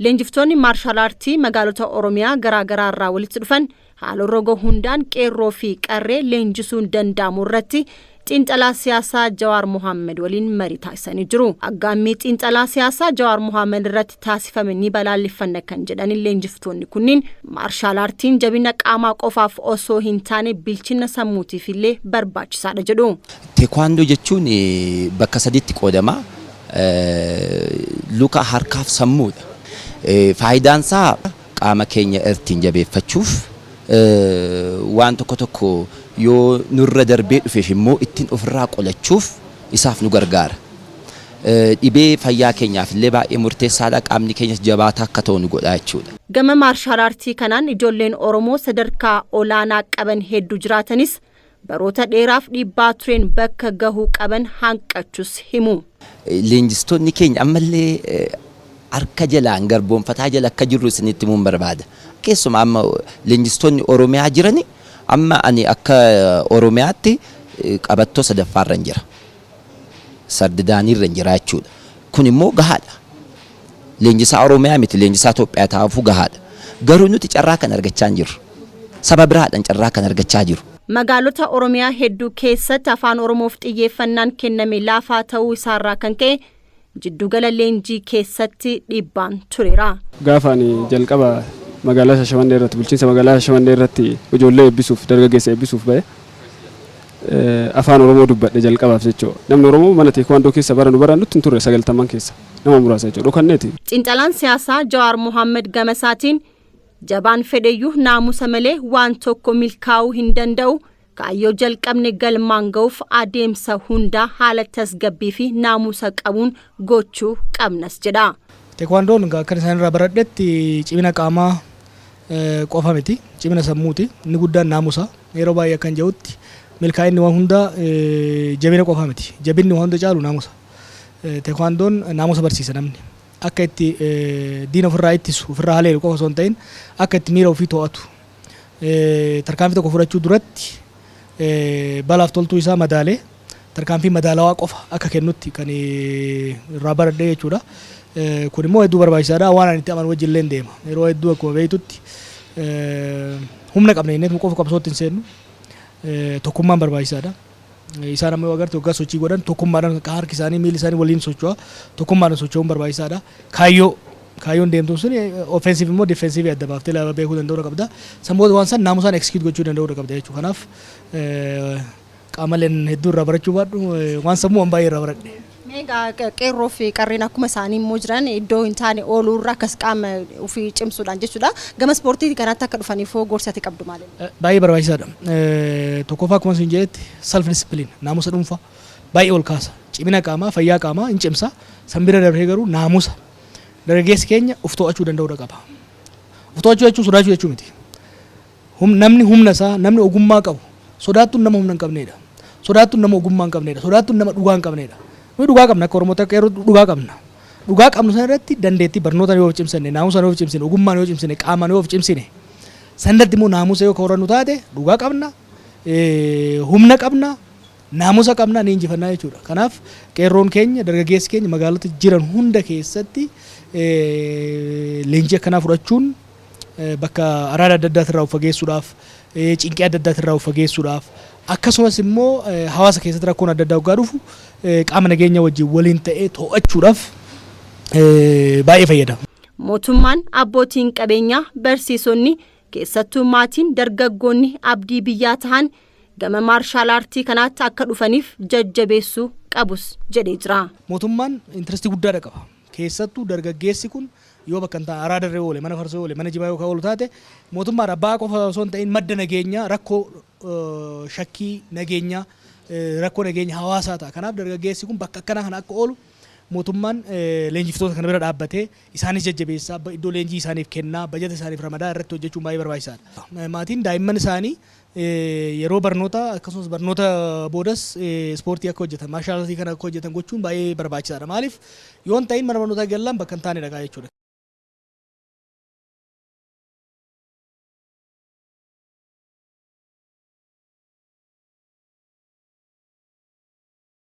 Leenjiftoonni maarshaal aartii magaalota Oromiyaa garaagaraa irraa walitti dhufan haala roga hundaan qeerroo fi qarree leenjisuun danda'amu irratti xiinxalaa siyaasaa Jawaar Mohaammed waliin marii taasisanii jiru. Aggaammii xiinxalaa siyaasaa Jawaar Mohaammed irratti taasifame ni balaaleffanna kan jedhan leenjiftoonni kunniin, maarshaal aartiin jabina qaamaa qofaaf osoo hin taane bilchina sammuutiif illee barbaachisaadha jedhu. Teekwaandoo jechuun bakka sadiitti qoodama. Luka, harkaaf sammuudha. Faayidaan isaa qaama keenya ittiin jabeeffachuuf, waan tokko tokko yoo nurra darbee dhufeef immoo ittiin ofirraa qolachuuf isaaf nu gargaara. Dhibee fayyaa keenyaaf illee baay'ee murteessaadha. Qaamni keenyas jabaataa akka ta'u nu godha jechuudha. Gama maarshaal aartii kanaan ijoolleen Oromoo sadarkaa olaanaa qaban hedduu jiraatanis, baroota dheeraaf dhiibbaa tureen bakka gahuu qaban hanqachus himu. Leenjistoonni keenya ammallee harka jalaan garboonfataa jala akka jirru isinitti himuun barbaada. Keessumaa amma leenjistoonni Oromiyaa jirani, amma ani akka Oromiyaatti qabattoo sadaffaarra hin jira. Third daaniirra hin jira jechuudha. Kun immoo gahaadha. Leenjisaa Oromiyaa miti, leenjisaa Itoophiyaa ta'uufuu gahaadha. Garuu nuti carraa kan argachaa hin jirru. Saba biraadhaan carraa kan argachaa jiru. Magaalota Oromiyaa hedduu keessatti afaan Oromoof xiyyeeffannaan kenname laafaa ta'uu isaarraa kan ka'e jiddugala leenjii keessatti dhiibbaan tureera. Gaafa ani jalqaba magaalaa Shaashamannee irratti, bulchiinsa magaalaa Shaashamannee irratti ijoollee eebbisuuf, dargaggeessa eebbisuuf bahe, afaan Oromoo dubbadhe jalqabaaf jechuudha. Namni Oromoo mana teekwaandoo keessa bara nu barannutti hin turre, 90n keessa nama muraasa jechuudha. Dhokanneeti. Xiinxalaan siyaasaa Jawaar Mohaammed Gamasaatiin, jabaan fedheyyuu naamusa malee waan tokko milkaa'uu hin danda'u. Kaayyoo jalqabne galmaan ga'uuf adeemsa hundaa haala tasgabbii fi naamusa qabuun gochuu qabnas jedha. Teekwaandoon akka isaan irraa baradhetti cimina qaamaa qofa miti, cimina sammuuti. Inni guddaan naamusa. Yeroo baay'ee akkan jedhutti, milkaa'inni waan hundaa jabina qofa miti. Jabinni waan hunda caalu naamusa. Teekwaandoon naamusa barsiisa. Namni akka itti diina ofirraa ittisu, ofirraa haleelu qofa osoo hin ta'in, akka itti miira ofii to'atu, tarkaanfii tokko fudhachuu duratti balaaf toltuu isaa madaalee tarkaanfii madaalawaa qofa akka kennutti kan irraa baradhee jechuudha. Kun immoo hedduu barbaachisaadha. Waan ani itti amanu wajjin illee deema. Yeroo hedduu akkuma beektutti humna qabna jennee qofa qabsootti hin seennu. Tokkummaan barbaachisaadha. Isaan amma yoo agarte, waggaa sochii godhan tokkummaadhaan harki isaanii, miilli isaanii waliin socho'a. Tokkummaadhaan socho'uun barbaachisaadha. Kaayyoon deemtuun sun offensive immoo defensive adda baaftee beekuu danda'uu qabda. San booda waan san naamusaan execute gochuu danda'uu qabda jechuudha. Kanaaf qaamoleen hedduu irraa barachuu baadhu, waan sammuu waan baay'ee irraa baradhe. Meegaa qeerroo fi qarreen akkuma isaanii immoo jiran iddoo hin taane ooluu irra akkas qaama ofii cimsuudhaan jechuudha. Gama ispoortii kanaatti akka dhufaniif hoo gorsa ati qabdu maali? Baay'ee barbaachisaadha. Tokkoffaa, akkuma isin jedhetti, self discipline, naamusa dhuunfaa baay'ee ol kaasa. Cimina qaamaa, fayyaa qaamaa hin cimsa. San bira darbee garuu naamusa. Dargaggeessi keenya uf to'achuu danda'uu qaba. Uf to'achuu jechuun sodaachuu jechuu miti. Namni humna isaa, namni ogummaa qabu, sodaattuun nama humna hin qabnedha. Sodaattuun nama ogummaa hin qabnedha. Sodaattuun nama dhugaa hin qabnedha. Nuyi dhugaa qabna, akka Oromootti, akka qeerroo dhugaa qabna. Dhugaa qabnu sana irratti dandeettii barnoota yoo cimsanne, naamusa yoo cimsine, ogummaan yoo cimsine, qaamaan yoo cimsine, san irratti immoo naamusa yoo horannu taate, dhugaa qabna, humna qabna, naamusa qabna, ni injifannaa jechuudha. Kanaaf qeerroon keenya, dargaggeessi keenya magaalota jiran hunda keessatti leenjii akkanaa fudhachuun bakka araada adda addaatirraa of fageessuudhaaf, cinqii adda addaatirraa of fageessuudhaaf, akkasumas immoo hawaasa keessatti rakkoon adda addaa waggaa dhufu qaama nageenya wajjin waliin ta'ee to'achuudhaaf baay'ee fayyada. Mootummaan, abbootiin qabeenyaa, barsiisonni, keessattuu maatiin dargaggoonni abdii biyyaa tahan gama maarshaal aartii kanaatti akka dhufaniif jajjabeessuu qabus jedhee jira. Mootummaan interest guddaadha qaba. Keessattuu dargaggeessi kun yoo bakka hin taane araada irra oole, mana farsoo oole, mana jimaa yoo oolu taate, mootummaan abbaa qofa osoo hin ta'in madda nageenyaa, rakkoo shakkii nageenyaa, rakkoo nageenya hawaasaa ta'a. Kanaaf dargaggeessi kun bakka akkanaa kana akka oolu mootummaan leenjiftoota kana bira dhaabbatee isaanis jajjabeessaa, iddoo leenjii isaaniif kennaa, bajata isaaniif ramadaa irratti hojjechuun baay'ee barbaachisaadha. Maatiin daa'imman isaanii yeroo barnoota akkasumas barnoota boodas ispoortii akka hojjetan, maarshaal aartii kana akka hojjetan gochuun baay'ee barbaachisaadha. Maaliif yoo hin ta'in mana barnootaa gallaan bakka hin taane dhaqaa jechuudha.